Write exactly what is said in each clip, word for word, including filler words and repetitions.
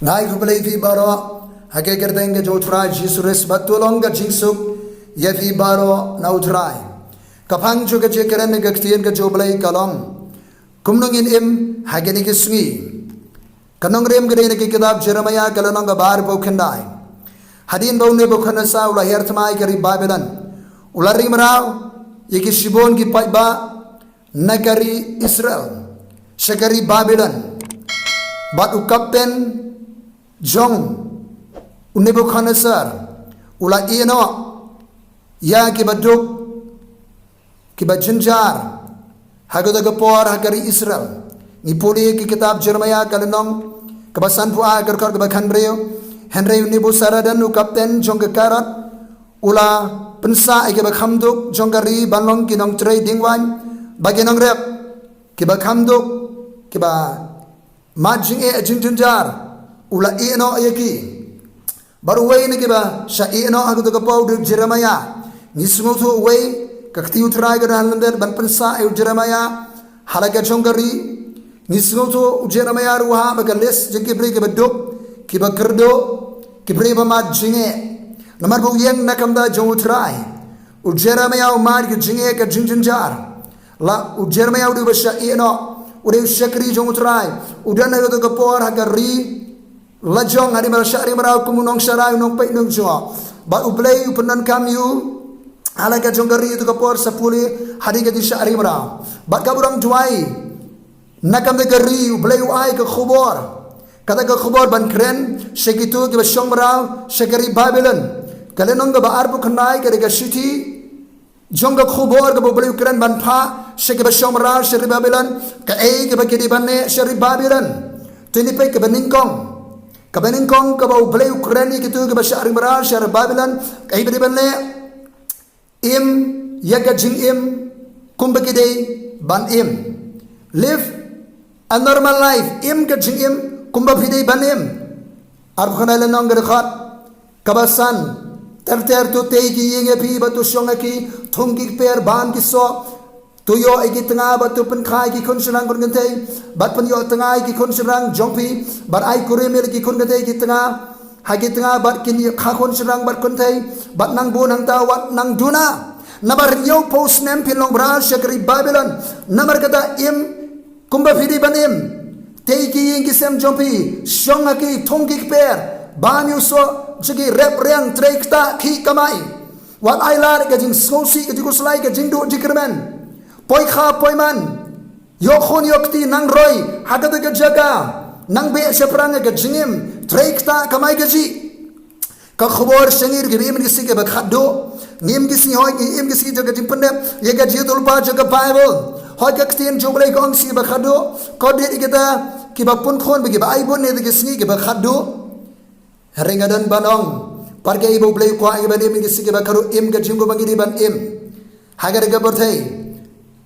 Nga ai khublei ïa phi baroh ha ka kyrteng ka jong U Trai Jisu Khrist, bad to long ka jingsuk ïa phi baroh na U Trai. Ka phang jong ka jingkren na ka ktien ka jong U Blei ka long: Kumno ngin im ha kine ki sngi? Ka nongrim ka dei na ka kitab Jeremiah ka lynnong kaba arphew khyndai. Hadien ba u Nebukhadnessar u la hiar thymmai ka ri Babilon, u la ring mraw ïa ki shibun ki paidbah na ka ri Israel sha ka ri Babilon. Bad u kapten jong u Nebukhadnessar u la ïehnoh ïa kiba duk, kiba jynjar ha kata ka por ha ka ri Israel. Ngi pule ïa ka kitab Jeremiah ka lynnong kaba sanphew ar, ka dkhot kaba khatphra: Hynrei u Nebusaradan u kapten jong ka karod u la pynsah ïa kiba kham duk jong ka ri ban long ki nongtrei diengwaiñ, bad ki nongrep, kiba kham duk, kiba mad jingeh jingjynjar, u la ïehnoh ïa ki. Bad uwei na kiba shah ïehnoh ha kata ka por u dei u Jeremiah. Ngi sngewthuh uwei, ka kti U Trai ka don ha lyndet ban pynsah ïa u Jeremiah ha la ka jong ka ri. Ngi sngewthuh u Jeremiah ruh u hap ha ka list jong ki briew kiba duk, kiba kyrduh, ki briew ba mad jingeh. Namar ba u ïeng na ka bynta jong U Trai. U Jeremiah u mad ka jingeh ka jingjynjar. La u Jeremiah u dei uba shah ïehnoh, u dei u shakri jong U Trai, u don ha kata ka por ha ka ri lajong, hadien ba la shah ring mraw kum u nongsharai, u nongpeit nongjngoh. Bad U Blei u pyndonkam ïa u ha la ka jong ka ri ha kata ka por, sa pule hadien ka jingshah ring mraw. Bad kaba u dang duwai na ka bynta ka ri, U Blei u ai ka khubor, kata ka khubor ban kren sha kito kiba shong mraw sha ka ri Babilon. Ka lynnong kaba arphew khyndai ka dei ka shithi jong ka khubor kaba U Blei u kren ban phah sha kiba shong mraw sha ri Babilon, kaei kaba ki dei ban leh sha ri Babilon. To ngin peit kaba nyngkong. Kaba nyngkong kaba U Blei u kren ïa kito kiba shah ring mraw sha ri Babilon, kaei ba dei ban leh: Im ïa ka jingim kumba ki dei ban im. Live a normal life. Im ka jingim kumba phi dei ban im. Arphew khyndai lynnong ka dkhot kaba san: Ter ter to tei ki ïing ïa phi bad to shong ha ki, thung ki kper, bam ki soh. To ïoh ïa ki tnga bad to pynkha ïa ki khun shynrang khun kynthei, bad pynïoh tnga ïa ki khun shynrang jong phi, bad ai kurim ïa ki khun kynthei ïa ki tnga, ha ki tnga bad kin ïa kha khun shynrang bad kynthei, bad nang bun hangta wat nang duna. Namar hynñiewphew snem phin long mraw sha ka ri Babilon. Namar kata im kumba phi dei ban im. Tei ki ïing ki sem jong phi, shong ha ki, thung ki kper, bam ïa u soh jong ki, rep riang, trei ktah, khih kamai. Wat ai lad ïa ka jingsngewsih, ka jingkhuslai, ka jingduh jingkyrmen. Poi kha poi man, ïoh khun ïoh kti, nang roi ha kata ka jaka, nang beh shaphrang ïa ka jingim, trei ktah, kamai kajih. Ka khubor sha ngi ruh kiba im ha ki sngi kiba khatduh. Ngi im ki sngi, hooid, ngi im ki sngi jong ka jingpyndep ïa ka jingïathuhlypa jong ka Baibl. Hooid, ka ktien jong U Blei ka ong sngi kiba khatduh. Khot ïa kita kiba pun khun bad kiba ai bun ha kita ki sngi kiba khatduh. Hynrei nga don ban ong, pat kaei ba U Blei u kwah ïa ngi ban im ha ki sngi kiba khatduh, im ka jingim kumba ngi dei ban im ha kata ka pyrthei.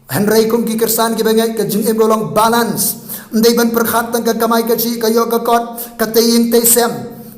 Hynrei kum ki Khristan kiba ngeit, ka jingim ka long balance. Ym dei ban pyrkhat tang ka kamai kajih, ka ïoh ka kot, ka tei ïing tei sem.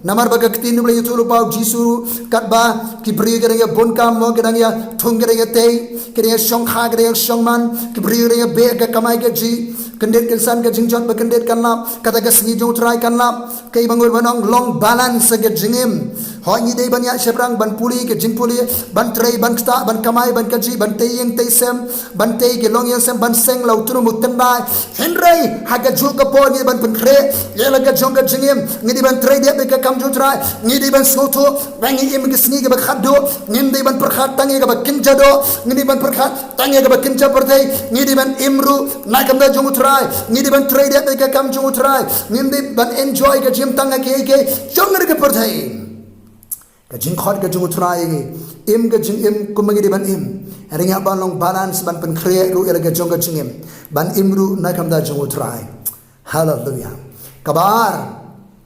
Namar ba ka ktien U Blei ïathuhlypa, U Jisu, katba ki briew ki dang ïa bun kam mo, ki dang ïa thung, ki dang ïa tei, ki dang ïa shongkha, ki dang ïa shongman, ki briew ki dang ïa beh ka kamai kajih. Kyndit kynsan ka jingjot, ba kyndit kan lap, kata ka sngi jong U Trai kan lap. Kaei ba ngi ruh ban ong, long balance ha ka jingim. Hooid, ngi dei ban ïaid shaphrang, ban pule ka jingpule, ban trei, ban ktah, ban kamai, ban kajih, ban tei ïing tei sem, ban tei ki longïing sem, ban seng la u trum u tyndai. Hynrei ha kajuh ka por ngi dei ban pynkhreh ïa la ka jong ka jingim. Ngi dei ban trei dep ïa ka kam jong U Trai. Ngi dei ban sngewthuh ba ngi im ha ki sngi kiba khatduh. Ngim dei ban pyrkhat tang ïa kaba kynja doh, ngi dei ban pyrkhat tang ïa kaba kynja pyrthei. Ngi dei ban im ruh na ka bynta jong U Trai. Ngi dei ban trei dep ïa ka kam jong U Trai. Ngim dei ban enjoy ka jingim tang ha kiei kiei jong ka pyrthei. Ka jingkhot ka jong U Trai ïa ngi, im ka jingim kumba ngi dei ban im. Hynrei ngi hap ban long balance, ban pynkhreh ruh ïa la ka jong ka jingim, ban im ruh na ka bynta jong U Trai. Haleluia. Kaba ar,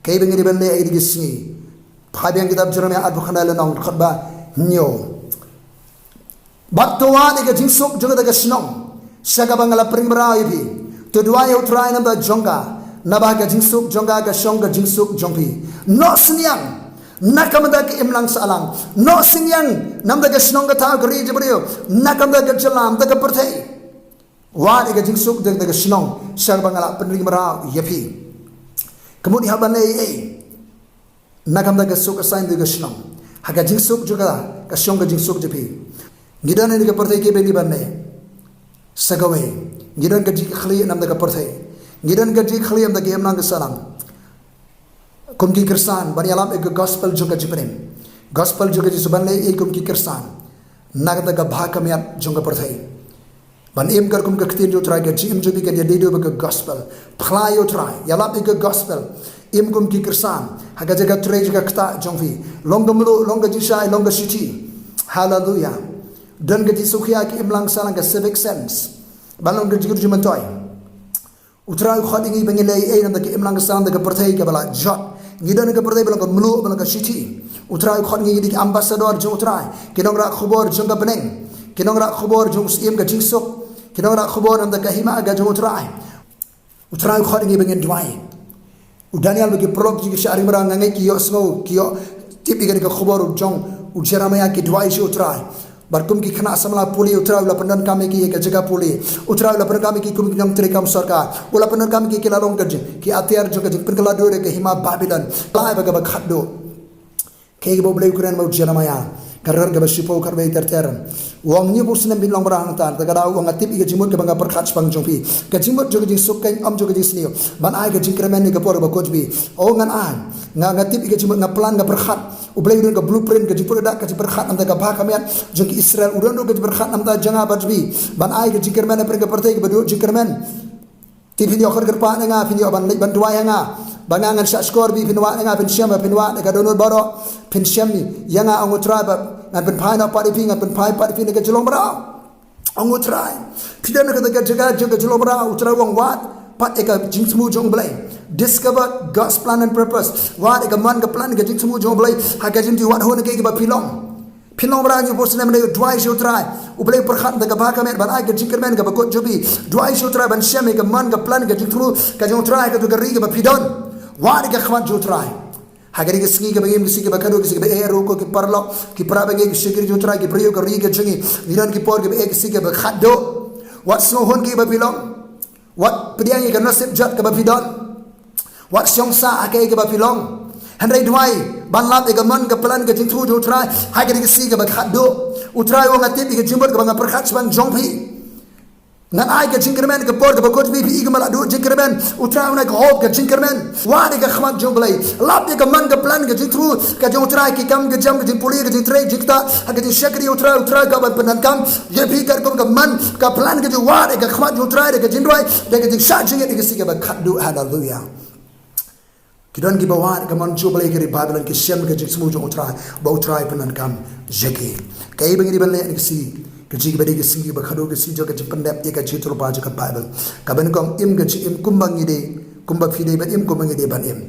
kaei ba ngi dei ban leh ha kine ki sngi. Phai biang kitab Jeremiah arphew khyndai lynnong, dkhot ba hynñiew. Bad to wad ïa ka jingsuk jong kata ka shnong sha kaba nga la pynring mraw ïa phi. To duwai ïa U Trai na ka bynta jong ka, naba ha ka jingsuk jong ka, ka shong ka jingsuk jong phi. Noh synñiang na ka bynta ka imlang sahlang. Noh synñiang na ka bynta ka shnong, ka thaw, ka ri, ka jaitbynriew, na ka bynta ka jylla, na ka bynta ka pyrthei. Wad ïa ka jingsuk jong kata ka shnong sha kaba nga la pynring mraw ïa phi. Ka mut ngi hap ban leh ei ei? Na ka bynta ka suk ka saiñ jong ka shnong. Ha ka jingsuk jong ka, ka shong ka jingsuk jong phi. Ngi don ha kane ka pyrthei kiba ngi ban leh. Sa kawei. Ngi don ka jingkhlieh namar ka pyrthei. Ngi don ka jingkhlieh namar ka imlang ka sahlang. Kum ki Khristan, ban ïalap ïa ka gospel jong ka jingpynim. Gospel jong ka jingsuk ban leh ïa kum ki Khristan. Na ka bynta ka bha ka miat jong ka pyrthei. Ban im katkum ka ktien jong U Trai, ka jingim jong phi kan ïadei bad ka gospel. Phla ïa U Trai, ïalap ïa ka gospel. Im kum ki Khristan. Ha ka jaka trei jong ka ktah jong phi. Long ka mluh, long ka jingshai, long ka shithi. Haleluya. Don ka jingsngewkhia, ka imlang sahlang, ka civic sense. Ban long ka jingkyrkhu jingmyntoi. U Trai u khot ïa ngi ba ngin leh ei ei namar ka imlang ka sahlang ka pyrthei kaba la jot. Ngi don ha ka pyrthei ba long ka mluh, ba long ka shithi. U Trai u khot ïa ngi ki ambassador jong U Trai. Ki nongrah khubor jong ka bneng. Ki nongrah khubor jong u Syiem ka jingsuk. Ki nongrah khubor namar ka hima ka jong U Trai. U Trai u khot ïa ngi ba ngin duwai. U Daniel bad ki paralok ki shah ring marang, nga ngeit ki ïohsngew, ki ïoh tip ïa kane ka khubor jong u Jeremiah, ki duwai sha U Trai. Bad kum ki khynnah samla pule, U Trai u la pyndonkam ïa ki ha ka jaka pule. U Trai u la pyndonkam ïa ki kum ki nongtrei kam sorkar. U la pyndonkam ïa ki, ki la long ka jing, ki atiar jong ka jingpynkylla duh da ka hima Babilon. Lai ba kaba khatduh. Kaei kaba U Blei u kren bad u Jeremiah. Ka dkhot kaba shiphew, khatwei ter ter. U ong, hynñiewphew snem phin long bha hangta, te ka daw u ong, nga tip ïa ka jingmut kaba nga pyrkhat shaphang jong phi. Ka jingmut jong ka jingsuk, kein ym jong ka jingsniew. Ban ai ka jingkyrmen ha ka por kaba kut jong phi. O ngan ai. Nga, nga tip ïa ka jingmut, nga plan, nga pyrkhat. U Blei u don ka blueprint, ka jingpyrkhat, ka jingpyrkhat namar ka bha ka miat jong ki Israel. U don ruh ka jingpyrkhat namar jong nga bad jong phi. Ban ai ka jingkyrmen hapdeng ka pyrthei kaba duk jingkyrmen. Te phin ïoh kyrpad na nga, phin ïoh ban leit ban duwai ha nga. Ba nga ngan shah shkor bad phin wad na nga, phin shem, phin wad na ka dohnud baroh. Phin shem ïa nga, ong U Trai, ba ngan pynphai noh pat ïa phi, ngan pynphai pat ïa phi na ka jinglong mraw. Ong U Trai. Phi don ha kata ka jaka jong ka jinglong mraw, U Trai u ong, wad pat ïa ka jingthmu jong U Blei. Discover God's plan and purpose. Wad ïa ka mon, ka plan, ka jingthmu jong U Blei ha ka jingim, wad hun ïa kaei kaba phi long. Phin long bha hynñiewphew snem, duwai sha U Trai. U Blei u pyrkhat da ka bha ka miat ban ai ka jingkyrmen kaba kut jong phi. Duwai sha U Trai ban shem ïa ka mon, ka plan, ka jingthmu ka jong U Trai ha kato ka ri kaba phi don. Wad ïa ka khmat jong U Trai. Ha kane ka sngi kaba ngi im, ka sngi kaba khatduh, ka sngi kaba eh ruh ko ki paralok, ki para bangeit, ki shakri jong U Trai, ki briew ka ri ka jong ngi. Ngi don ki por kiba eh, ka sngi kaba khatduh. Wat sngewhun kaei kaba phi long. Wat pdiang ïa ka nasib jot kaba phi don. Wat shong sah ha kaei kaba phi long. Hynrei duwai ban lap ïa ka mon, ka plan, ka jingthmu jong U Trai ha kane ka sngi kaba khatduh. U Trai u ong, nga tip ïa ka jingmut kaba nga pyrkhat shaphang jong phi. Ngan ai ka jingkyrmen ha ka por kaba kut jong phi, phi i kumba la duh jingkyrmen. U Trai u ong, ai ka hope ka jingkyrmen. Wad ïa ka khmat jong U Blei. Lap ïa ka mon, ka plan, ka jingthmu ka jong U Trai, ki kam ki jam, ka jingpule, ka jingtrei, jingktah, ha ka jingshakri U Trai, U Trai u kwah ban pyndonkam ïa phi katkum ka mon, ka plan ka jong, wad ïa ka khmat jong U Trai da ka jingduwai, da ka jingshah jingit ha ka sngi kaba khatduh. Haleluya. Ki don kiba wad ïa ka mon jong U Blei ha ka ri Babilon, ki shem ka jingthmu jong U Trai, ba U Trai u pyndonkam ïa ki. Kaei ba ngi dei ban leh ha kane ka sngi, ka jing kaba dei ka sngi kaba khatduh, ka sngi jong ka jingpyndep ïa ka jingïathuhlypa jong ka Baibl. Kaba nyngkong, im ka jingim kumba ngi dei, kumba phi dei ban im, kumba ngi dei ban im.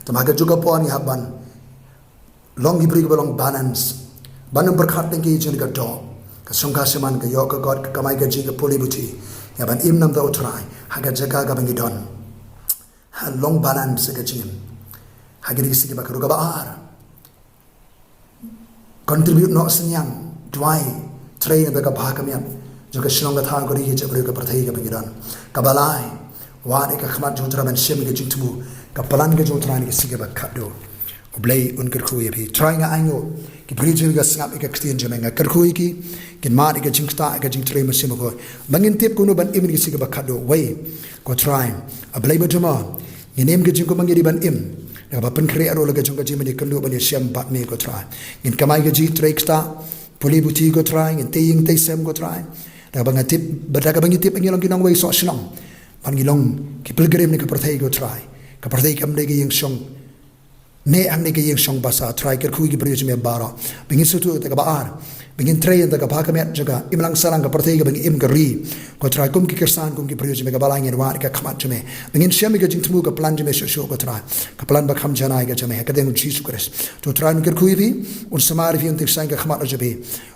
Te ha kajuh ka por ngi hap ban long ki briew kiba long balance. Ban ym pyrkhat tang ïa ka jingdoh. Ka shongkha shaman, ka ïoh ka kot, ka kamai kajih, ka pule puthi. Ïa ban im namar U Trai ha ka jaka kaba ngi don. Ha, long balance ha ka jingim. Ha kane ka sngi kaba khatduh. Kaba ar, contribute noh synñiang, duwai, trei namar ka bha ka miat jong ka shnong, ka thaw, ka ri, ka jaitbynriew, ka pyrthei kaba ngi don. Kaba lai, wad ïa ka khmat jong U Trai ban shem ïa ka jingthmu, ka plan ka jong U Trai ha kane ka sngi kaba khatduh. U Blei un kyrkhu ïa phi. Trai, nga ainguh ki briew jong me kiba sngap ïa ka ktien jong me, nga kyrkhu ïa ki, kin mad ïa ka jingktah, ïa ka jingtrei mynsiem bakhuid, ba ngin tip kumno ban im ha kane ka sngi kaba khatduh. Wei, ko Trai, A Blei badonbor, ngin im ka jingim kumba ngi dei ban im. Da kaba pynkhreh ruh la ka jong ka jingmane, kynduh ban ïashem bad me, ko Trai. Ngin kamai kajih, trei ktah, pule puthi, ko Trai, ngin tei ïing tei sem, ko Trai. Da kaba nga tip, da kaba ngi tip ba ngi long ki nongwei soh shnong, bad ngi long ki pilgrim ha kane ka pyrthei, ko Trai. Ka pyrthei kam dei ka ïing shong neh, hangne ka ïing shong basa. Trai, kyrkhu ïa ki briew jong me baroh ba ngin sngewthuh. Te kaba ar, ba ngin trei ïa ka bha ka miat jong ka imlang sahlang, ka pyrthei kaba ngi im, ka ri, ko Trai, kum ki Khristan, kum ki briew jong me. Kaba lai, ngin wad ïa ka khmat jong me, ba ngin shem ïa ka jingthmu, ka plan jong me shuh shuh, ko Trai. Ka plan ba kham janai ka jong me, ha ka kyrteng u Jisu Khrist. To Trai, un kyrkhu ïa phi, un sumar ïa phi, un tyngshaiñ ka khmat jong phi,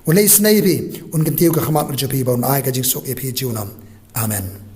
un leh isynei ïa phi, un kyntiew ka khmat jong phi, bad un ai ka jingsuk ïa phi junom. Amen.